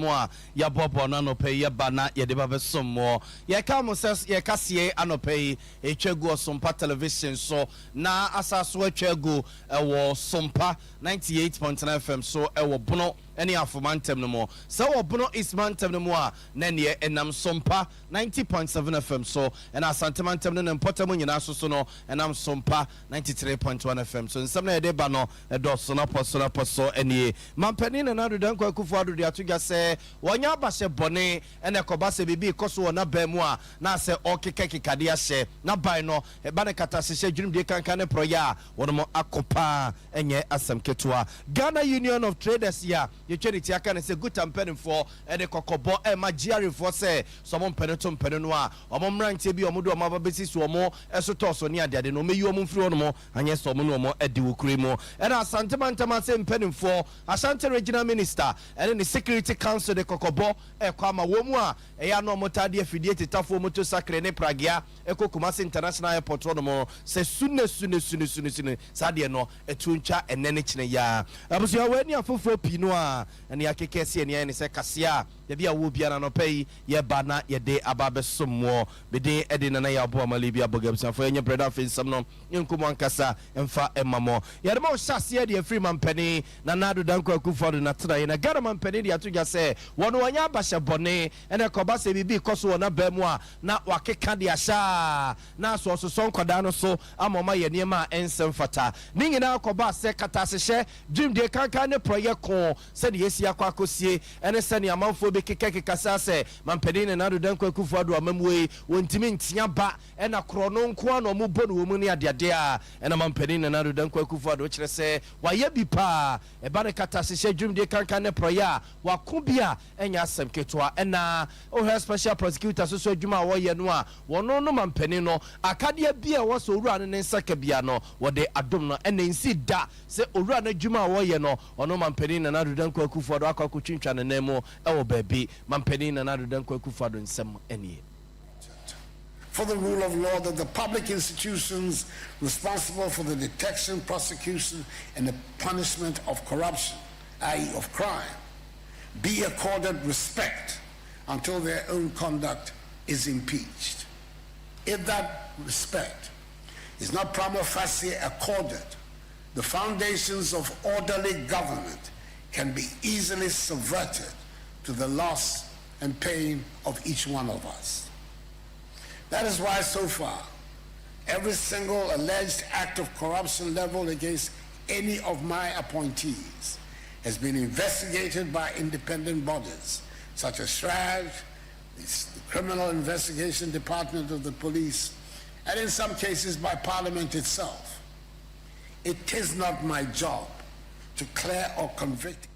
nsɛm a yɛaboaboa no anɔpa yi yɛba na yɛde ba bɛsom mo. Yɛka mo sɛ yɛka sie anɔpa yi ɛtwa gu Ɔsompa Television so na asa so atwa agu ɛwɔ Sompa 98.9 FM so ɛwɔ Bono ne Afoma ntɛm no mu. Sɛ wɔ Bono East ntɛm no mu a, na neɛ ɛnam Sompa 90.7 FM so, ɛna Asantema ntɛm no ne mpɔtam nyinaa so no ɛnam Sompa 93.1 FM so. Nsɛm na yɛde ba no ɛdɔɔso na pɔ so na pɔ so. Ɛnie mampanin Nana Addo Dankwa Akufo Addo de ato dwa sɛ wɔnyɛ abahyɛ bɔne, ɛna ɛkɔba sɛ biribi kɔ so wɔ n'aban mu a, na sɛ ɔkeka kekadeɛ ahyɛ n'aban no ɛba ne katahyehyɛ dwumadie kankan ne porɔyɛ a wɔnom akɔ paa, ɛnyɛ asɛm ketewa. Ghana Union of Traders yi a yɛtwa ne ti aka ne sɛ GUTA mpanimfoɔ ɛde kɔkɔbɔ ɛma GRAfoɔ sɛ ɔmo mpɛne to mpɛne no a, ɔmo mmeranteɛ bi a ɔmo de ɔmo aba bɛsi so, ɔmo ɛso tɔɔ so ne adeade no, ɔmɛyi ɔmo mfiri hɔ nom, anyɛ sɛ ɔmo ne ɔmo adi wɔ kuro yi mu. Ɛna Asante mantam ase mpanimfoɔ, Ashanti Regional Minister ɛne ne Security Council de kɔkɔbɔ ɛkɔ ama wɔn mu a ɛyɛ ano ɔmo taa de afidie tetafoɔ moto sakre ne pragea ɛkɔ Kumasi International Airport hɔ nom sɛ sune sune sune sune sune saa deɛ no ɛtu ntwa ɛnɛ ne kyene yaa. Abusua, wɔ ani afoforɔ pii no a ɛne akeka si ɛne ayɛ ne sɛ kaseɛ a baabi a wɔ biara nɔpɛ yi yɛba na yɛde aba abɛsom moɔ. Mede ɛde Nana yɛ aboa ma lebi abɔga. Abusuafoɔ, yɛnyɛ brɛ no afei nsɛm no yɛnkɔmu ankasa mfa ɛma mɔ. Yɛde ma ɔhyɛ aseɛ deɛ afiri mampani Nana Addo Dankwa Akufo Addo natena na Ghana mampani de ato dwa sɛ wɔno wɔnyɛ abahyɛ bɔne, ɛna ɛkɔba sɛ biribi kɔ so wɔ n'abaa mu a, na wakeka de ahyɛ a na asɔ ɔsosɔ nkwadaa no so ama ɔma yɛ nneɛma a ɛnsɛm fata. Ne nyinaa kɔba sɛ katahyehyɛ dwumdie kankan ne porɔyɛ ko sɛdeɛ yɛsi akɔ akɔsie, ɛne sɛnea amanfoɔ bi kekakeka saa sɛ mampanin Nana Addo Dankwa Akufo Addo amammuo yi wɔntumi ntea ba, ɛna korɔ no nko a na ɔmo bɔ no wɔ mu ne adeade a ɛna mampanin Nana Addo Dankwa Akufo Addo kyerɛ sɛ wayɛ bi paa ɛba ne katahyehyɛ dwumdie kankan ne porɔyɛ a wako bi a ɛnyɛ asɛm ketewa. Ɛna wohwɛ special prosecutor so so adwuma a wɔyɛ no a, wɔno no mampanin no akadeɛ bi a ɛwɔ sɛ owura no ne nsa ka bia no, wɔde adom no. Ɛna nsi da sɛ owura no adwuma a wɔyɛ no, ɔno mampanin Nana Addo Dankwa Akufo Addo akɔ akɔtwintwa ne nan mu ɛwɔ baabi. Mampanin Nana Addo Dankwa Akufo Addo nsɛm ɛnie. For the rule of law that the public institutions responsible for the detection, prosecution, and the punishment of corruption, i.e., of crime, be accorded respect until their own conduct is impeached. If that respect is not prima facie accorded, the foundations of orderly government can be easily subverted to the loss and pain of each one of us. That is why so far, every single alleged act of corruption leveled against any of my appointees has been investigated by independent bodies such as CHRAJ, the Criminal Investigation Department of the police, and in some cases by Parliament itself. It is not my job to clear or convict.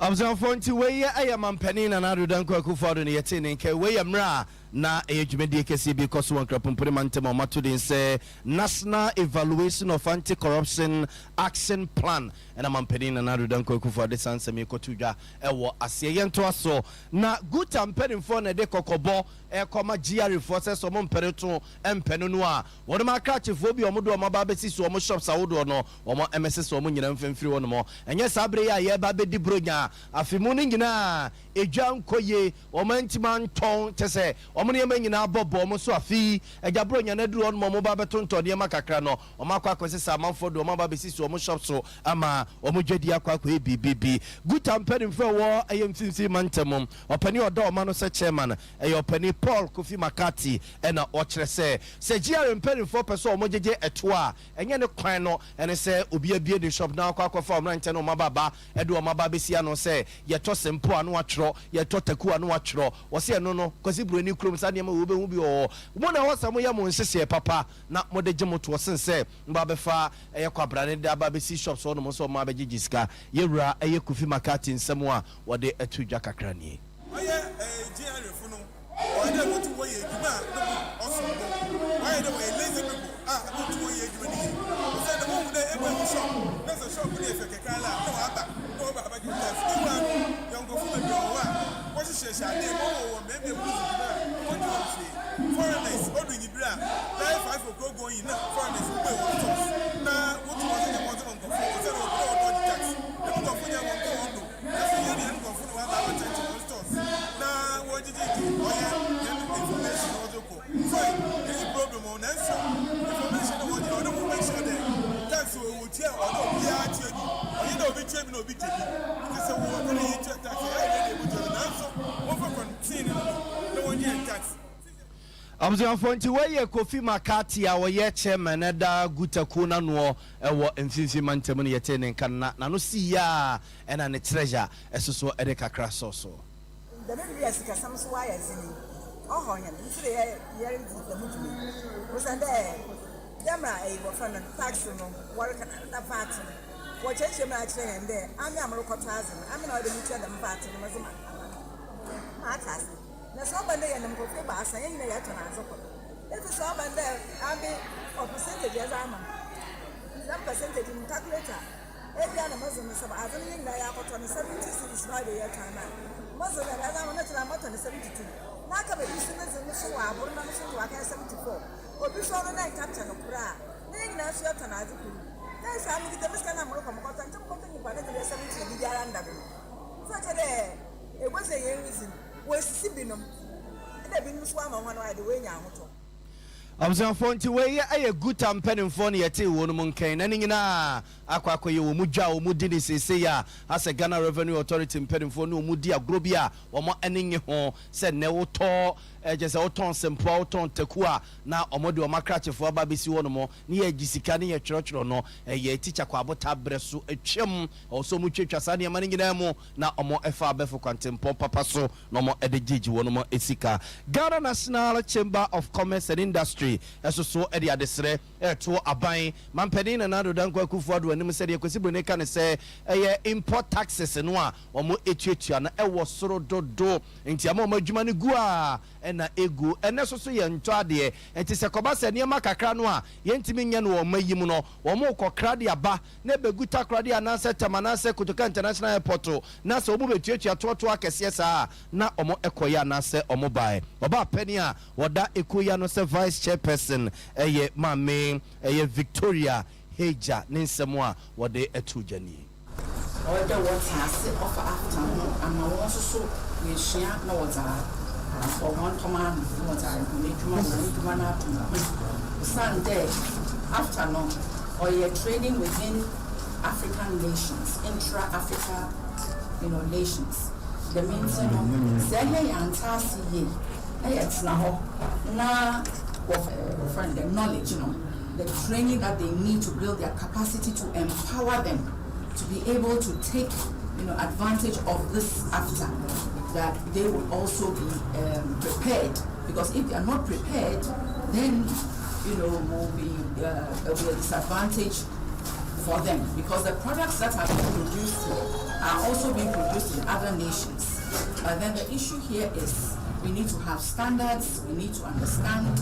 Abusuafoɔ, nti wei yɛ ɛyɛ mampanin Nana Addo Dankwa Akufo Addo ne yɛte ne nka. Wei yɛ mmerɛ a na ɛyɛ dwumadie kɛseɛ bi kɔ so wɔ Nkrapompone mantam a ɔmato den sɛ National Evaluation of Anti-Corruption Action Plan, ɛna mampanin Nana Addo Dankwa Akufo Addo saa nsɛm yi kɔto dwa ɛwɔ aseɛ. Yɛntoa so na GUTA mpanimfoɔ na ɛde kɔkɔbɔ ɛkɔma GRAfoɔ sɛ ɔmo mpɛne to mpɛne no a, wɔnom akrakyefoɔ bi a ɔmo de ɔmo aba abɛsi so ɔmo shops ahodoɔ no, wɔn ɛmɛsɛ sɛ ɔmo nyinaa mfimfiri hɔ nom. Ɛnyɛ saa bere yi a yɛreba abɛdi Buronya afe mu no nyinaa edwa nkɔ yie, wɔn ntoma ntɔn kyɛ sɛ wɔn nneɛma nyinaa bɔ bɔ wɔn so. Afe agya Buronya no aduru hɔ nom, wɔn ba abɛtontɔn nneɛma kakra no, wɔn akɔ akɔsɛ sɛ amanfoɔ de wɔn aba abɛsi so wɔn shop so ama wɔn dwadi akɔ akɔyɛ biribi. GUTA mpanimfoɔ ɛwɔ ɛyɛ mfimfini mantam, ɔpanin ɔda ɔma no sɛ chairman ɛyɛ ɔpanin Paul Kofi Makati, ɛna ɔkyerɛ sɛ GRA mpanimfoɔ pɛ sɛ wɔn gyegye ɛto a, ɛnyɛ ne kwan no ɛne sɛ obi abie ne shop na akɔ akɔfa ɔmo nkyɛn na ɔmo aba aba ɛde ɔmo aba abɛsi ano sɛ yɛtɔ sempo ano atwerɛ, yɛtɔ taku ano atwerɛ. Wɔsi ɛno no Kwasi Buroni kurom saa nneɛma wo bɛhu bi wɔ hɔ mo na ɛwɔ sɛ moyɛ mo nhyehyɛ papa na mode gye mo toɔ sen sɛ mba abɛfa ɛyɛ kwabrane de aba abɛsi shop so ɔnom nso ɔmo abɛgyegye sika. Yɛwura ɛyɛ Kofi Makati nsɛm a wɔde ɛto dwa kakra nie. Ɔyɛ GRA fo no, ɔyɛ dɛ wotu wɔyɛ adwuma a ne bo ɔsom bo. Wɔayɛ dɛ wɔyɛ lazy people a wotu wɔyɛ adwuma no yie, osiane dɛ wohu dɛ eba wo shop na sɛ shop no yɛ fɛ kakra ara a, na wɔaba na wɔba abɛgye tax. Meanwhile no, yɛwɔ nkorɔfo bebree wɔ hɔ a wɔhyehyɛhyɛ ade ma wɔwɔ mmeambea mu wodzi dwuma a wɔnngye hɔn hwee. Foreigners, odu enyimber a bɛyɛ 5 o'clock going na foreigners wobue hɔn stores na wotu wɔdze ndzɛmba wɔdze ma nkorɔfo, osiandɛ wɔpɛ dɛ wɔdodge tax. Dɛm nkorɔfo nyinaa wɔnnkɔ hɔn do, naaso hɛn hɛn nkorɔfo na wɔaba abɛkyɛnkyɛn. Abusuafoɔ, nti wei yɛ Kofi McCarthy a ɔyɛ chairman ɛda Guta kuo n'anoɔ ɛwɔ Mfimfini Mantam no. Yɛtee ne nka na n'ano sii yie a, ɛna ne treasure ɛso so ɛde kakra sɔɔ so. Dɛm bi a sikasɛm so wayɛ dzen yi, ɔhaw hɛn nti de yɛredzi dɛm dwuma yi, osiane dɛ dɛm a ɛyi wɔfrɛ no tax no wɔreka na VAT no, wɔkyerɛkyerɛ mu akyerɛ hɛn dɛ ame a morekɔtɔ adze no, ame na ɔyɛ dɛ mutua dɛm VAT no medze ma aban ma ate ase. Na sɛ ɔba dɛ yɛnam nkurɔfo 3, yɛn nyinaa yɛtɔn adze kɔ efi sɛ ɔba dɛ ame ɔ percentage yɛdze ama no, dɛm percentage no calculate a, ebia na medze no sɛ adze no yɛn nyinaa yɛakɔtɔ no 70 cedis na ɔde yɛtɔn no a, medze no ɛdze ama no kyerɛ a mɔtɔ no 72, na aka baabi so ne dze no so wɔ aboro na no so de waka 74, obi so ɔno na nkapkyɛ no koraa na yɛn nyinaa so yɛtɔn adze koro na sɛ amekita me sika na morekɔ mokɔtɔ nkyɛ mokɔtɔ nipa ne dze bɛyɛ 70 na biribiara nda do no so kyerɛ dɛ ɛguo sɛ yɛn rezi no wɔasisi binom ɛna binom nso ama wɔn ayɛ de wɔanya ahotɔ. Abusuafoɔ, nti wei yɛ Guta mpanimfoɔ no yɛtee wɔn mu nkɛn na ne nyinaa akɔ akɔyɛ wɔn mu dwa a wɔn di ne seesei a asɛ Ghana Revenue Authority mpanimfoɔ ne wɔn di agorɔ bi a wɔn ani nye ho sɛ nnɛ wotɔ ɛkyɛ sɛ wotɔn sempoa, wotɔn taku a, na wɔn de wɔn akrakyefoɔ aba abɛsi hɔ nom ne yɛ agye sika ne yɛ twerɛtwerɛ no. Ɛyɛ tikya kɔ abota berɛ so atwam, ɛwɔ sɛ wɔn twatwa saa nneɛma no nyinaa mu na wɔn ɛfa abɛfo kwantempɔn papa so na wɔn ɛde gyegye wɔn sika. Ghana National Chamber of Commerce and Industry ɛso so ɛde adesrɛ ɛto aban mampanin Nana Addo Dankwa Akufo Addo anim sɛdeɛ Kwasi Broni ka ne sɛ ɛyɛ import taxes no a wɔn etuatua no ɛwɔ soro dodo, nti ama wɔn adwuma no gu a ɛna egu ɛnɛ so so yɛ ntɔ adeɛ. Nti sɛ kɔba sɛ nneɛma kakra no a yɛntumi nyɛ no wɔ ɔma yi mu no, wɔn kɔkra de aba na ebegu Takoradi anaasɛ Tam anaasɛ Kotoka International Airport, na sɛ wɔn bɛtuatua toɔtoɔ akɛseɛ saa na wɔn ɛkɔyɛ anaasɛ wɔn baeɛ. Ɔbaa panyin a wɔda ekuo yi ano sɛ vice chairperson ɛyɛ Maame ɛyɛ Victoria Heja, ne nsɛm a wɔde ɛto gya nie. Ɔyɛ dɛ wɔtse ase ɔfa AfCFTA ho ama wɔn nso so wɔesua na wɔdze afɔ hɔn ntɔma ano na wɔdze ayɛ hɔn edwuma, hɔn edwuma no ato ho, osiane dɛ AfCFTA no ɔyɛ trading within African nations, intra-Africa nations. Dɛm nti no, sɛ ɛyɛ yɛante ase yie na yɛtena hɔ na wɔfrɛ no the knowledge no, the training that they need to build their capacity to empower them to be able to take advantage of this AfCFTA, that they will also be prepared. Because if they are not prepared, then will be there will be a disadvantage for them, because the products that are being produced here are also being produced in other nations. But then the issue here is we need to have standards, we need to understand.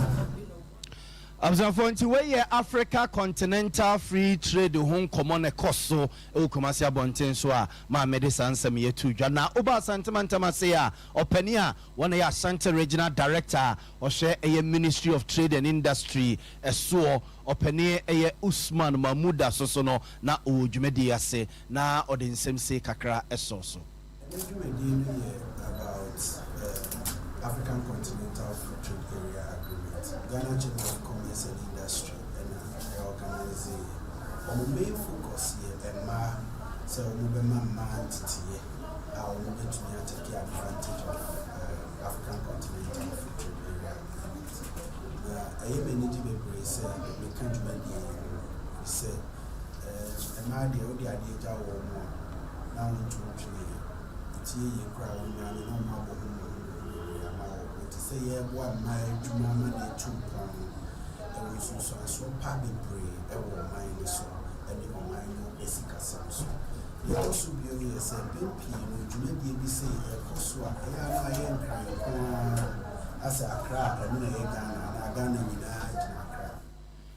Abusuafoɔ, nti wei yɛ Africa Continental Free Trade ho nkɔmmɔ na ɛkɔ so ɛwɔ Kumase abɔnten so a maame de saa nsɛm yɛ to dwa. Na woba Asantemantam ase a, ɔpani a wɔn yɛ Ashanti Regional Director a ɔhwɛ ɛyɛ Ministry of Trade and Industry ɛsoɔ, ɔpani ɛyɛ Usman Mahmuda soso no na ɔwɔ dwumadie ase na ɔde nsɛm se kakra ɛsɔ so. Dwumadie no yɛ about African Continental Free Trade Area Agreement. Ghana Chamber of Commerce and Industry ɛna ɛ organize. Wɔn main focus yɛ mmaa, sɛ wɔn bɛma mmaa nteteeɛ a wɔn bɛtumi atake advantage of African Continental Free Trade Area Agreement. Na ɛyɛ m'anigye bebree sɛ meka dwumadie yi ho, sɛ mmaa deɛ, wode adeɛ gya wɔn mu a na wɔntumi ntwene yɛ tie yie koraa, wɔn nyinaa no na wɔn abɔ ho mmɔ ho bebree ama wɔn. Nti sɛ yɛreboa mmaa adwuma ama no atu mpɔn no, ɛwɔ nsunsuansoɔ pa bebree ɛwɔ ɔman no so ɛne ɔman no asikasɛm so. Deɛ ɛwɔ so bio yɛ sɛ mpɛn pii no, dwumadie bi sɛ ɛkɔ so a, ɛyɛ a na ayɛ Nkran nko ara, asɛ Akra a ɛno na ɛyɛ Ghana anaa Ghana nyinaa gyina Akra.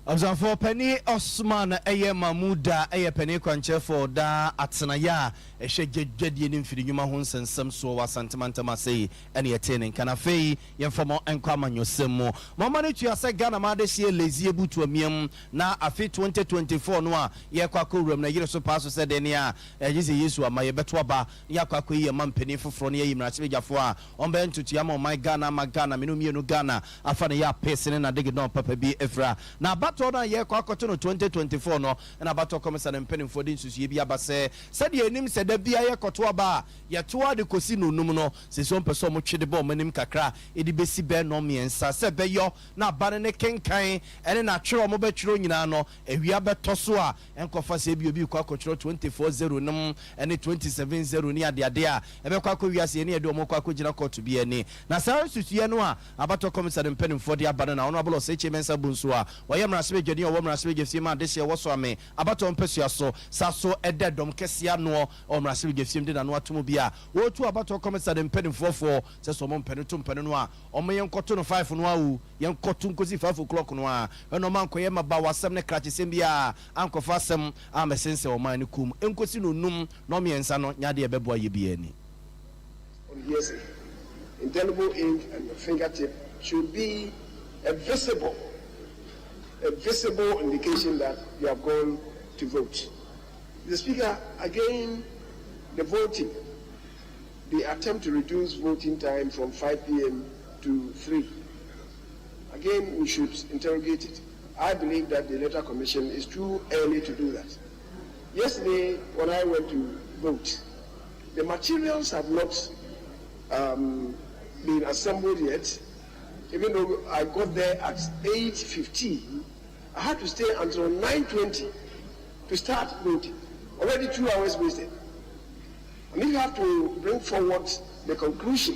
Abusuafoɔ, panin Osman ɛyɛ Mamuda ɛyɛ panin kwankyerɛfoɔ daa atenaeɛ a ɛhwɛ dwadie ne mfiri nnwuma ho nsɛnsɛm soɔ wɔ Asantemantam ase yi ɛne yɛtee ne nka. Na afei yɛmfa mo nkɔ amanyɔsɛm mu. Mama no tua sɛ Ghana ma adehyeɛ Lezzie Butu Amiam na afe 2024 no a yɛkɔ akɔ wuram na yere so paa so sɛ deɛ ne a ɛgye sɛ Yesu ama yɛbɛto aba na yɛakɔ akɔyi yɛn ma mpanin foforɔ na yɛyi mmarahyɛbadwafoɔ a ɔmbɛyɛ ntotoeɛ ama ɔman Ghana, ama Ghana mene mmienu Ghana afa ne yɛ apese ne nadegedɔn papa bi afira na aba. Abatoɔ no a yɛrekɔ akɔto no 2024 no na abatoɔ kɔmisa no mpanimfoɔ de nsusuiɛ bi aba sɛ sɛdeɛ yɛnim sɛ da biara yɛkɔto aba a yɛto ara de kɔsi nnɔnnum no, seesei wɔmpɛ sɛ wɔtwe de bɔ wɔn anim kakra de bɛsi bɛyɛ nnɔnmiɛnsa sɛ ɛbɛyɔ na aba no ne kenkan ne n'atwerɛ a wɔbɛtwerɛ nyinaa no awia bɛtɔ so a ɛnkɔfa sɛ ebia obi rekɔ akɔtwerɛ 24 zero nom ne 27 zero ne adeade a ɛbɛkɔ akɔ wiase yɛne yɛde wɔn rekɔ akɔgyina kɔɔto bi ani. Na saa nsusuiɛ no a abatoɔ kɔmisa no mpanimfoɔ de aba no na Honourable Osei Mensah Bonsu a ɔyɛ mmarahyɛbadwani a ɔwɔ mmarahyɛbadwafie ma adehyeɛ wɔ Soame abatoɔ mpasua so sa so da dɔm kɛseɛ anoɔ wɔ mmarahyɛbadwafie mu de n'ano ato mu bi a wɔretu abatoɔ kɔmisa no mpanimfoɔ foɔ sɛ sɛ wɔn mpɛ no to mpɛ no no a wɔn yɛnkɔto no five no ara o yɛnkɔto nkɔsi 5 o'clock no ara ɛna wɔn ankɔyɛ mmabawasɛm ne krakyesɛm biara ankɔfa asɛm ammɛsensɛn ɔman no kɔn mu nkɔsi no num na ɔmmiɛnsa no nyɛ adeɛ ɛbɛboa yɛ biara ni. On hearsay, indelible ink and your fingertip should be a visible indication that you have gone to vote. The Speaker, again, the voting, the attempt to reduce voting time from 5 p.m. to 3. Again, we should interrogate it. I believe that the Electoral Commission is too early to do that. Yesterday, when I went to vote, the materials have not been assembled yet. Even though I got there at 8:15, I had to stay until 9:20 to start voting. Already 2 hours wasted. And if you have to bring forward the conclusion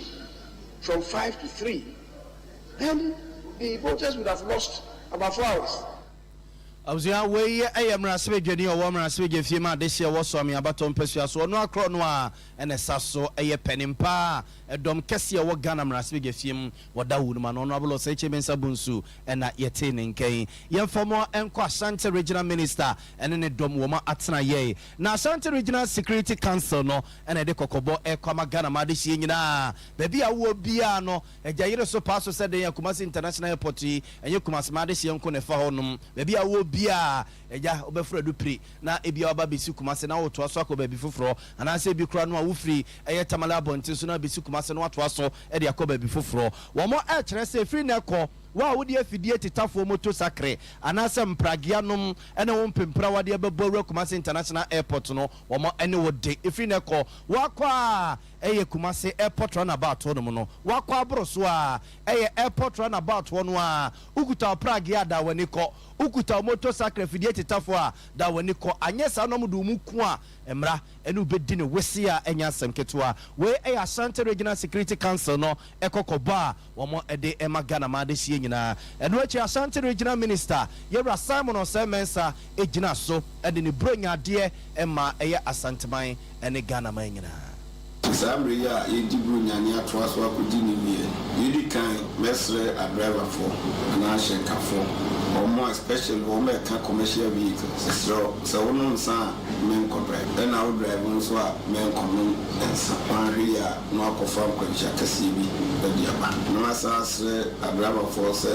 from 5 to 3, then the voters would have lost about 4 hours. Abusua, wei yɛ mmarahyɛbadwani a ɔwɔ mmarahyɛbadwa fie mu adehyeɛ wɔ Suame abatɔ mpasua so, ɔno akorɔ no a ɛna ɛsa so ɛyɛ panin paa ɛdɔm kɛseɛ ɛwɔ Ghana mmarahyɛbadwa fie mu wɔda wo no mu ano, Honourable Osei Kyei Mensah Bonsu ɛna yɛtee ne nkɛn. Yɛmfa mo ɛnkɔ Ashanti Regional Minister ɛne ne dɔm wɔ ma atena yɛe na Ashanti Regional Security Council no ɛna ɛde kɔkɔbɔ ɛkɔ ama Ghana ma adehyeɛ nyinaa baabi a wowɔ biara no agya yere so paa so sɛ den Kumasi International Airport yi ɛnyɛ Kumasi ma adehyeɛ nko na ɛfa hɔ nom. Baabi a wowɔ biara, agya, wobɛforo adu piri na ebia waba bɛsi Kumase na wotoa so akɔ baabi foforɔ, anaasɛ ebi koraa no a wofiri ɛyɛ Tamale abɔnten so na abɛsi Kumase na watoa so de akɔ baabi foforɔ. Wɔn ɛkyerɛ sɛ ɛfiri nnɛ kɔ, wo a wode afidie tetafoɔ moto sakre anaasɛ mpragea nom ne wo mpempra wade abɛbɔ awura Kumase International Airport no, wɔn ne wo de. Ɛfiri nnɛ kɔ, woakɔ a ɛyɛ Kumase Airport roundabout hɔ nom no, woakɔ aboro so a ɛyɛ airport roundabout hɔ no a, wokuta ɔpragea a, da w'ani kɔ. Wokuta moto sakre afidie tetafoɔ a, da w'ani kɔ. Anyɛ saa na ɔmo de wo mu ko a, mmara ɛne wobɛdi ne wese a ɛnyɛ asɛm ketewa. Wei ɛyɛ Ashanti Regional Security Council no ɛkɔkɔbɔ a wɔn ɛde ɛma Ghana ma adehyie nyinaa. Ɛno akyi, Ashanti Regional Minister Yɛwura Simon Osei Mensah egyina so ɛde ne buronya adeɛ ɛma ɛyɛ Asanteman ɛne Ghana man nyinaa. Saa mmere yi a yɛdi buronya ne atoa so akɔdi ne wie no, yɛdi kan mɛsrɛ adriverfoɔ anaa ahyɛnkafoɔ ɔmo, especially wɔn a ɛka commercial vehicles. Ɛsrɛ sɛ wonom nsa a, menkɔ drive, ɛna wo drive nso a, menkɔnom nsa. Wanhwɛ yi a na wakɔfa nkwanhyia kɛseɛ bi de aba. Na masan asrɛ adriverfoɔ sɛ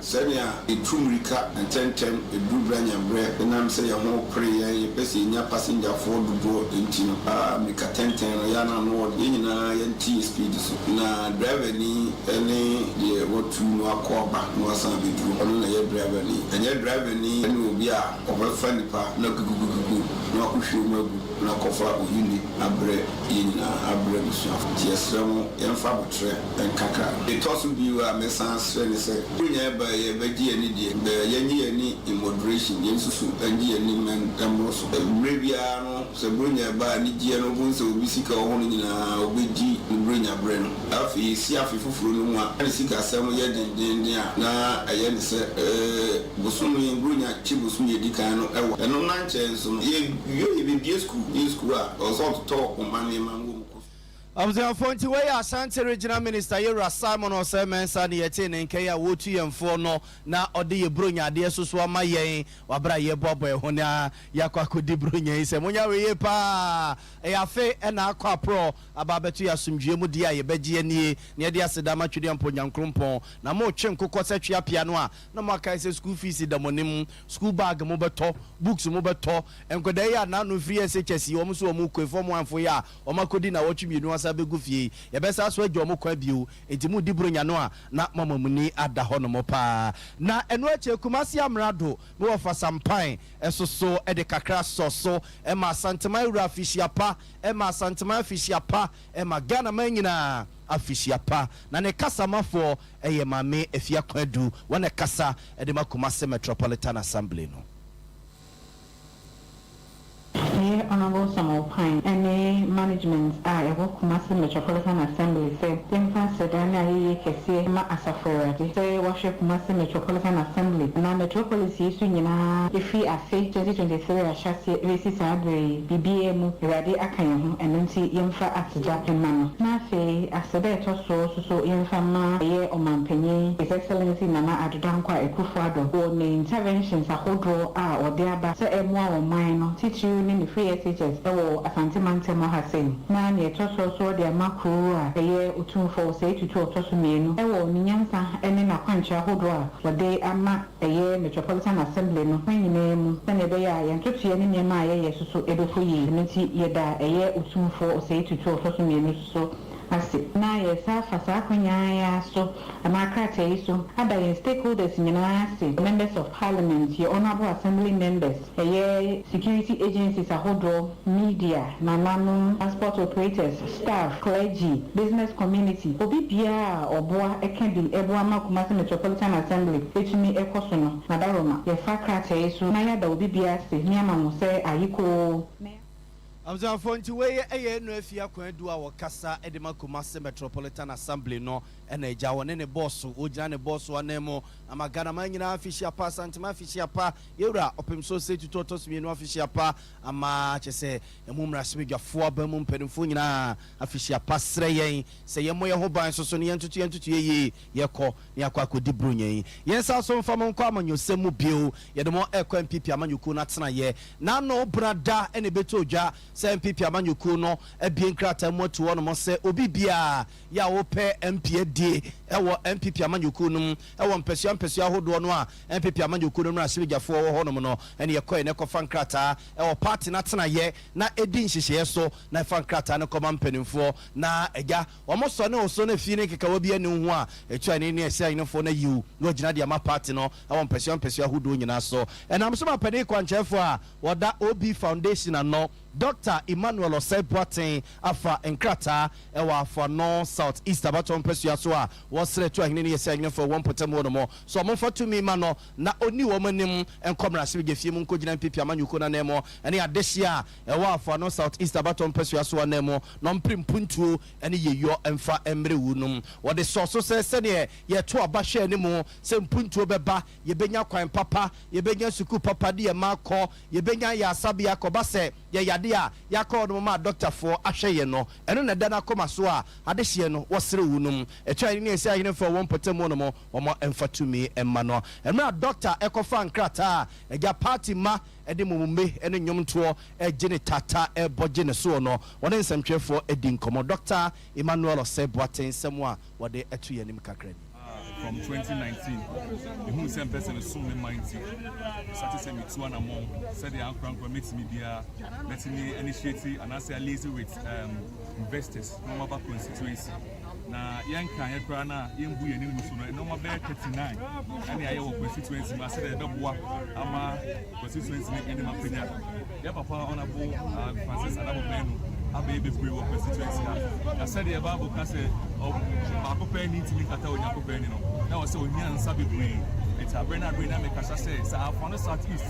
sɛnea ɛtu mmirika ntɛntɛm ɛduru branyaberɛ, ɛnam sɛ yɛn ho pere yɛn, yɛpɛ sɛ yɛnya passengerfoɔ dodoɔ nti no, mmirika tɛntɛn no yɛana no wɔ yɛn nyinaa yɛnte yɛ speed so na driver ni ne deɛ watu no akɔ aba na wasan abɛduru ɔno na yɛ driver ni. Ɛnyɛ driver ni ne obi a ɔbɛfa nipa na gugugugugu na wakɔhwie mu agu na akɔfa oyini abrɛ yɛn nyinaa, abrɛ abusuafo. Nti yɛsrɛ mo, yɛmfa abotrɛ nkakra. Ɛtɔ so bio a mɛsan asrɛ ne sɛ buronya ɛba yɛbɛgye yɛn ani deɛ bɛ yɛngye yɛn ani in moderation, yɛn susu ɛngye yɛn ani mmoro so. Mmerɛ biara no sɛ buronya ɛba a, anigyeɛ no wobɛhu sɛ obi sika wɔ hɔ no nyinaa wobɛgyi ne buronya berɛ no. Afei si afe foforɔ no mu a, ne sikasɛm yɛ dendenden a, na ɛyɛ ne sɛ bosome buronya kye bosome yɛdi kan no ɛwɔ ɛno na nkyɛn nso no yɛwie yɛbɛbie sukuu yɛ sukuu a ɔwɔ sɛ ɔtotɔ ɔma nneɛma no wɔ mu kɔ. Abusuafoɔ, nti wɔyɛ Ashanti Regional Minister Yɛwura Simon Osei Mensah ne yɛtee ne nkɛyɛ a wɔretu yɛn foɔ no na ɔde yɛ buronya adeɛ soso ama yɛn wabere a yɛboaboa yɛn ho na yɛakɔ akɔdi buronya yi sɛ monya wei paa. Ɛyɛ afe ɛna akɔ aporɔ aba abɛto yɛ asomdwie mu deɛ a yɛbɛgye anie na yɛde aseda ma Twedeɛ mpo Nyankrompɔn. Na motwe nkokɔ sɛ twe apea no a, na moakae sɛ school fees da mo anim, school bag mobɛtɔ, books mobɛtɔ. Nkwadaa yi a n'ano firi SHS yi, wɔn nso wɔn kɔ form one fo yi a wɔn akɔdi na wɔtwe 2. asa abɛgu fie yi, yɛbɛsa so agya wɔn kwan bio. Enti modi Buronya no a, na moama mo ani ada hɔnom paa. Na ɛno akyi, Kumasi Amrado ne Wɔfa Sampan soso de kakra sɔ so ma Asanteman Wura Afehyia Pa, ma Asanteman Afehyia Pa, ma Ghanaman nyinaa Afehyia Pa. Na ne kasamafoɔ yɛ Maame Afia Kwadu, wɔn na ɛkasa de ma Kumasi Metropolitan Assembly no. Ɛyɛ Honourable Samuel Pyne ne Management a ɛwɔ Kumasi Metropolitan Assembly sɛ yɛmfa aseda ne ayɛyie kɛseɛ mma Asafo Awurade sɛ wahwɛ Kumasi Metropolitan Assembly anaa Metropolis yi so nyinaa ɛfiri afe 2023 ahyɛaseɛ bɛsi saa berɛ yi, biribiara mu Awurade aka yɛn ho, ɛno nti yɛmfa aseda mma no. Na afei aseda a ɛtɔ soɔ nso so yɛmfa mma ɛyɛ Ɔmanpanyin His Excellency Nana Addo Dankwa Akufo-Addo wɔ ne interventions ahodoɔ a ɔde aba sɛ ɛmmoa ɔman no, titiriw ne ne free SHS wɔ Asante mantam ha sei. Na nea ɛtɔ soɔ nso ɔde ama kuro a ɛyɛ Otumfoɔ Osei Tutu a ɔtɔ so mmienu wɔ ne nyansa ne n'akwankyerɛ ahodoɔ a ɔde ama ɛyɛ Metropolitan Assembly no kwan nyinaa mu sɛnea ɛbɛyɛ a yɛn ntotoeɛ ne nneɛma a yɛyɛ nso so bɛkɔ yie. Ɛno nti yɛda ɛyɛ Otumfoɔ Osei Tutu a ɔtɔ so mmienu nso ase. Na yɛresan afa saa akwanya yi ara so anaa krataa yi so ada yɛn stakeholders nyinaa ase, Members of Parliament, yɛn Honourable Assembly Members, ɛyɛ security agencies ahodoɔ, media, nananom, transport operators, staff, clergy, business community, obi biara a ɔboa ka bi boa ma Kumasi Metropolitan Assembly tumi kɔ so no, Nadaroma. Yɛfa krataa yi so na yɛada obi biara ase ne ama mo sɛ ayekoo. Na. Abusuafoɔ, nti wei yɛ Eno Afie Akwan-Adu a wɔkasa de ma Kumasi Metropolitan Assembly no na agya wɔne ne bɔɔso, wɔgyina ne bɔɔso ananmu ama Ghanaman nyinaa afehyia pa, Asanteman afehyia pa, Yɛwura Ɔpemsoɔ Osei Tutu ɔtɔ so mmienu afehyia pa ama kyerɛ sɛ ɛmu mmarahyɛbadwafoɔ aba mu mpanimfoɔ nyinaa afehyia pa srɛ yɛn sɛ yɛmmɔ yɛn ho ban nso so ne yɛntoto yɛn ntotoeɛ yie yɛkɔ na yɛakɔ akɔdi Buronya yi. Yɛnsan so mfa mo nkɔ amanyɔsɛm mu bio. Yɛde mo rekɔ NPP amanyɔkuo no atenaeɛ. N'ano bena da na ɛbɛtɔ dwa sɛ NPP amanyɔkuo no abue nkrataa mu ato hɔnom sɛ obi biara yɛ a ɔrepɛ MP adie wɔ NPP amanyɔkuo no mu wɔ mpɛsua mpɛsua ahodoɔ no a NPP amanyɔkuo no mmarahyɛbadwafoɔ wɔ hɔnom no ɛne ɛkɔɛ na ɛkɔfa nkrataa wɔ party no atenaeɛ na ɛdi nhyehyɛeɛ so na ɛfa nkrataa no kɔma mpanimfoɔ na agya Wɔn sɔ ne wo so na fi ne nkekawa biara nni wo ho a, ɛtu ahene ne ɛsɛ ahenefoɔ no ayi wo na wagyina de ama party no wɔ mpɛsoa mpɛsoa ahodoɔ nyinaa so. Ɛnam so ma panin kwankyerɛfoɔ a ɔda OB Foundation ano, Dɔkta Emmanuel Osei Boateng afa nkrataa wɔ Afoano South East abatoɔ mpɛsoa so a wɔsrɛ tu ahene ne ɛsɛ ahenefoɔ wɔ mpɔtam hɔ nom sɛ wɔmfa tumi ma no na ɔnni wɔn anim nkɔ mmarahyɛbadwafie mu nkɔgyina NPP amanyɔkuo no ananmu ne adehyeɛ a ɛwɔ Afoano South East abatoɔ mpɛsoa so ananmu na ɔmpere mpuntuo ne yeyɔ mfa mmrɛ wunom. Wɔde sɔɔ so sɛ sɛdeɛ yɛto aba hwɛ anim sɛ mpuntuo bɛba, yɛbɛnya kwan papa, yɛbɛnya sukuu papa de yɛn mma akɔ, yɛbɛnya ayaresabea kɔba sɛ yɛyade a yɛakɔ hɔnom ma adɔktafoɔ ahwɛ yɛn no, ɛno na ɛda n'akoma so a adehyeɛ no wɔsrɛ wunom. Ɛtwa ahene ne ɛsɛ ahene mfa wɔn mpɔtam hɔnom wɔn mfa tumi mma no. Mmerɛ a dɔkta kɔfaa nkrataa a agya party mma de mumumbe ne nnwomtoɔ gye ne tata bɔ gye ne soɔ no, wɔne nsɛmtwerɛfoɔ di nkɔmmɔ. Dɔkta Emmanuel Osei Boateng nsɛm a wɔde to yɛn anim kakra ni. From 2019, mehuu sɛ mpɛ sɛ mesom me man nti, mesate sɛ metu anammɔn sɛdeɛ ankorankora mɛtumi biara mɛtumi initiate anaasɛ aliase with investors na wɔaba constituency. Na yɛnka yɛ koraa na yɛmbu yɛn ani ngu so no, nneɛma bɛyɛ 39 ɛne ayɛ wɔ constituency mu asɛdeɛ ɛbɛboa ama constituency no anim apagya. Yɛ papa Honourable Francis Adabo Manu abɛyɛ bebree wɔ constituency ha. Na sɛdeɛ Bible ka sɛ baako pɛ ani ntumi nkata Onyankopɔn ani no, na wɔ sɛ ohia nsa bebree. Nti abere no abere na mekasa sɛ sɛ Afoano South East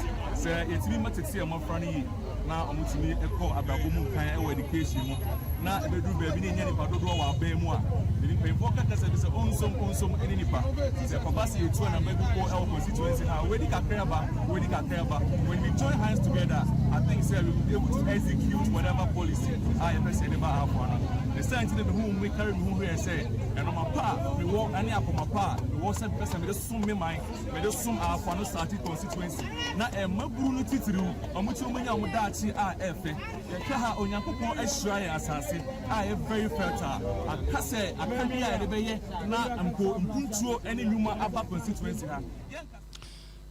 sɛ yɛtumi ma tete mmɔfra no yie na wɔtumi kɔ abrabɔ mu nkan wɔ education mu na ɛbɛduru baabi na ɛnya nipa dodoɔ wɔ aban mu a, ɛdi mpanyinfoɔ ka kasa bi sɛ onsom onsom ne nipa. Sɛ ɛkɔba sɛ yɛtu anamba bi kɔ ɛwɔ constituency ha, wɔadi kakra ba, wɔadi kakra ba. When we join hands together, I think sɛ we will be able to execute whatever policy a yɛpɛ sɛ yɛde ba afoa no. Ne saa nti na mehu me carry me ho hwɛɛ sɛ ɛnɔma pa a mewɔ ne akoma pa a mewɔ sɛ mepɛ sɛ mede som me man, mede som Afoa no South constituency na mmabunu no titiriw. Wɔn ti wɔn nya wɔn daakye a ɛyɛ fɛ. Yɛhwɛ ha, Onyankopɔn ahyira yɛn asase a ɛyɛ very fertile. Aka sɛ akadeɛ a yɛde bɛyɛ na mpo mpuntuo ne nnwuma aba constituency ha. Yɛnka.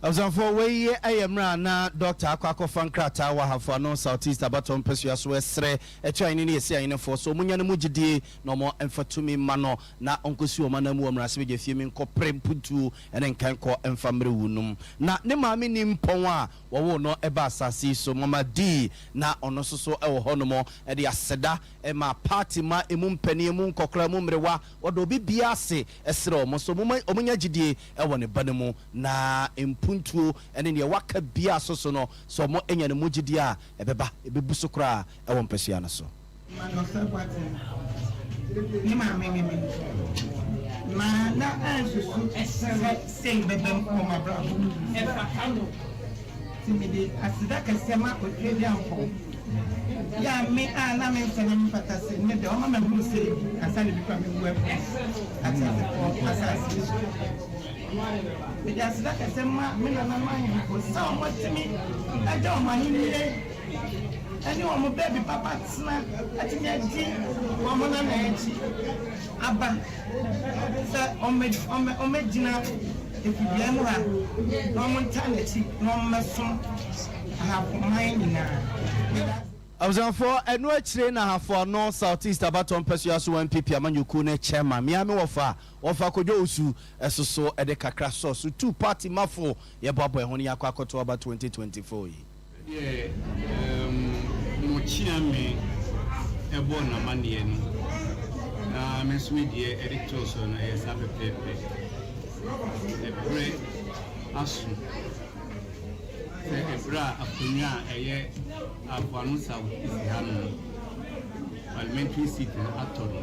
Abusuafoɔ, wei yɛ mmerɛ a na Dɔkta akɔ akɔfa nkrataa wɔ Ahafo Ano South East abatoɔ mpasua so ɛsrɛ Atuahene ne Yɛsi Ahenefoɔ sɛ wɔn nya ne mu gyidie na wɔn mfa tumi mma no na ɔnkɔsi wɔn anan mu wɔ mmarahyɛbadwafie mu nkɔpere mpuntuo ne nkankɔ mfa mmerɛ wu nom. Na ne maame nni mpɔn a wɔwoo no baa asase yi so, Mama Dee, na ɔno nso so wɔ hɔnom de aseda ma party ma emu mpanin, emu nkɔkora, emu mmerewa, ɔda obi biara ase srɛ wɔn sɛ wɔn nya gyidie wɔ ne ba no mu na mpuntuo ne deɛ waka biara so so no sɛ wɔn nya ne mu gyidie a ɛbɛba, ɛbɛbu so koraa wɔ mpasua no so. Emmanuel Sarpong ne maame ne me, na na ansusu sɛ sei bɛbam wɔ m'abrabɔ mu. Nti mede aseda kɛseɛ ma Otweaduampɔn yɛ a me a na mensɛ na memfata sɛ nnɛ da ɔma mahunu sei bi ansa na bi koraa mɛwu afiri ateasefoɔ asase yi so. Mede aseda kɛseɛ ma me nananom ahemfo sɛ wɔatumi agya wɔn ahennie ne wɔn baabi papa tena atumi adi wɔn nana akyi aba sɛ wɔmmɛgyina efidua mu ha na wɔntaa n'akyi na wɔmmɛsom Ahafo man nyinaa. Abusuafoɔ, ɛno akyire na Ahafo Ano South East abatoɔ mpasua so NPP amanyɔkuo no chairman, me ara me wɔfa, Wɔfa Kojo Owusu, ɛsoso de kakra sɔɔ so tuu party mafo yɛboaboa yɛn ho na yɛakɔ akɔto aba 2024 yi. Sɛdeɛ mo kyeame bɔɔ no amanneɛ no, na me nso me deɛ de too soɔ no, ɛyɛ saa pɛpɛɛpɛ. Ɛberɛ aso sɛ ɛberɛ a akonnwa a ɛyɛ Aboano South East hanom no, parliamentary seat no atɔ no,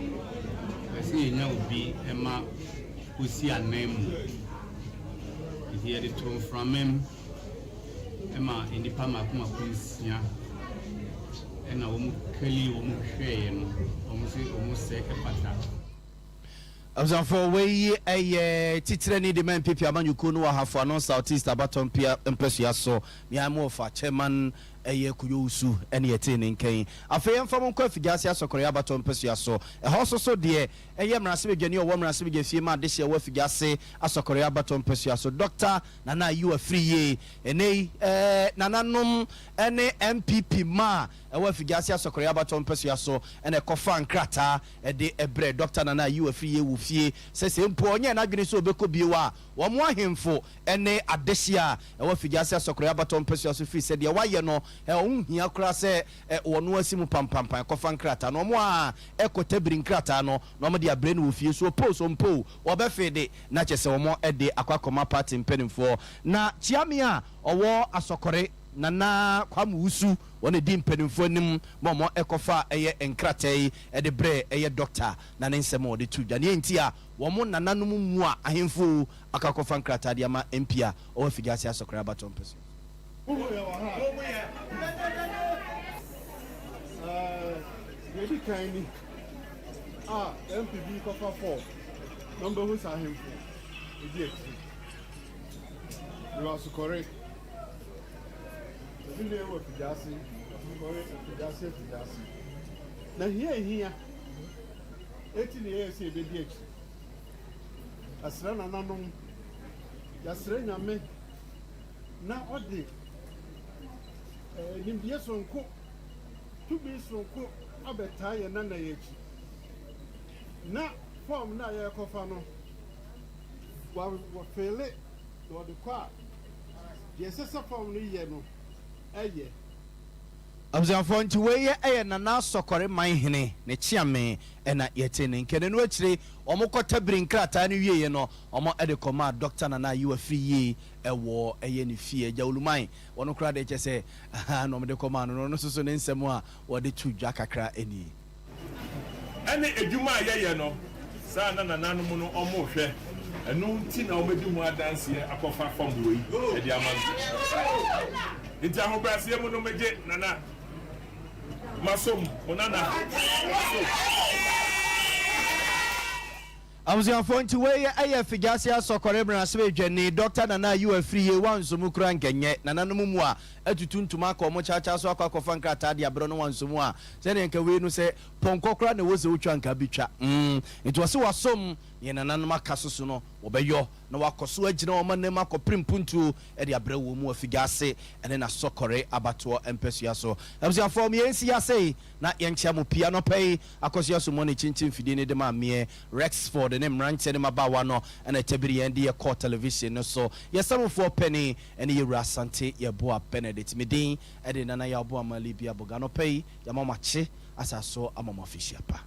ɛsɛ sɛ yɛnya obi ma ɔsi ananmu. Nti yɛde too mframa mu. ma nnipa mmaako mmaako nsia na wɔn kali wɔn hwɛeɛ no, wɔn se wɔn sɛ ɛfata. Abusuafoɔ, wei yɛ titirani de ma NPP amanyɔkuo no wɔ Ahafo Ano South East abatɔ mpea mpasua so. Mea mu ɔfa Chairman ɛyɛ Koyo Owusu ɛne yɛtee ne nka yi. Afei yɛmfa mo nkɔ Afigyase Asɔkɔrɔyɛ abatɔ mpasua so. Ɛhɔ nso so deɛ ɛyɛ mmarahyɛbadwani a ɔwɔ mmarahyɛbadwafie ma adehyeɛ wɔ Afigyase Asɔkɔrɔyɛ abatɔ mpasua so, Dɔkta Nana Ayew afiri yie. Ɛnnɛ yi, nananom ne NPP mma a ɛwɔ Afigyase Asɔkɔrɔyɛ abatoɔ mpasua so na ɛkɔfaa nkrataa de brɛɛ Dɔkta Nana Ayew Afriyie wɔ fie sɛ sɛ mpo ɔnyɛɛ n'adwene sɛ ɔbɛkɔ bio a, wɔn ahemfo ne adehyeɛ a ɛwɔ Afigyase Asɔkɔrɔyɛ abatoɔ mpasua so firi sɛ deɛ wayɛ no, ɛho nhia koraa sɛ wɔn asi mu pampampan kɔfa nkrataa no. Wɔn a ɛkɔtabiri nkrataa no na wɔde abrɛ no wɔ fie. So ɔpoo so ɔmpoo, wɔbɛfee de. Na kyerɛ sɛ wɔn de akɔ akɔma party mpaninfoɔ. Na Kyeame a ɔwɔ Asɔkɔre, Nana Kwame Wusu, wɔn na ɛdi mpaninfoɔ anim ma wɔn kɔfa ɛyɛ nkrataa yi de brɛɛ ɛyɛ Dɔkta na ne nsɛm a ɔde to dwa. Nea nti a wɔn nananom mu a ahemfo o akɔ akɔfa nkrataa de ama MP a ɔwɔ Afigya-Ase Asɔkɔre abatoɔ mpɛsoa. Deɛ ɛdi kan ni a MP bi kɔfa fɔm na ɔmbɛhu sɛ ahemfo ɛdi akyiri. Mewɔ Asokɔre. Ebi na ɛwɔ Afigyaase, Asokɔre, Afigyaase, Afigyaase. Na hia ehia eti na yɛyɛ sɛ yɛbɛdi akyiri. Yɛasrɛ nananom, yɛasrɛ Nyame na ɔde nimdeɛ soronko, tumi soronko abɛtaa yɛn nana yi akyi. Na fɔɔm no a yɛrekɔfa no, wɔfeele na wɔde kɔ a, deɛ ɛsɛ sɛ fɔɔm no yɛ no, ɛyɛ. Abusuafoɔ, nti wei yɛ ɛyɛ Nana Sɔkɔre man hene ne kyeame ɛna yɛtee ne nka. Ɛno akyire wɔn kɔ tabiri nkrataa no wieɛ no wɔn de kɔ maa Dɔkta Nana Ayew Afriyie ɛwɔ ɛyɛ ne fie. Agya Oluman wɔn koraa deɛ kyɛ sɛ ahaa na wɔn de kɔ maa no no ɔno nso so ne nsɛm a wɔde to dwa kakra nie. Ɛne adwuma a yɛyɛ no, saa na nananom no wɔrehwɛ, ɛno nti na wɔadi ho adanseɛ akɔfa fam wei de ama me. Nti ahobrɛaseɛ mu no megye Nana, masom mo Nana, masom. Abusuafoɔ nti wei yɛ Figyase Asɔkɔre Mmarahyɛbadwani Dɔkta Nana Ayew Afriyie wanso mu koraa nkɛnyɛ nananom mu a atutu ntoma akɔ wɔn kyaakyaa so akɔ akɔfa nkrataa de abrɛ no wanso mu a sɛdeɛ nka wei no sɛ. Pɔnkɔ koraa na ɛwɔ sɛ wotwa nka bi twa. Mm, nti wɔse wasom yɛn nananom aka so so no, wɔbɛyɔ na wakɔ so agyina wɔn anam akɔpere mpuntuo de abrɛ wɔn mu afigaase ne n'asɔkɔre abatoɔ mpasua so. Abusuafoɔ, mo yɛnsi ha sei na yɛnkyea mo pii. Anɔpa yi, Akosua so mɔne kyinkyin mfidie no de maa meɛ, Rexford ne mmeranteɛ ne mmabaawa no na ɛtabiri yɛn de yɛ kɔɔ television no so. Yɛ samufoɔ panin ne Yɛwura Asante Yeboah Benedict. Me din de Nana Yaw Boamah Libia Boga. Anɔpa yi, yɛama mo akye asa so ama mo afehyia pa.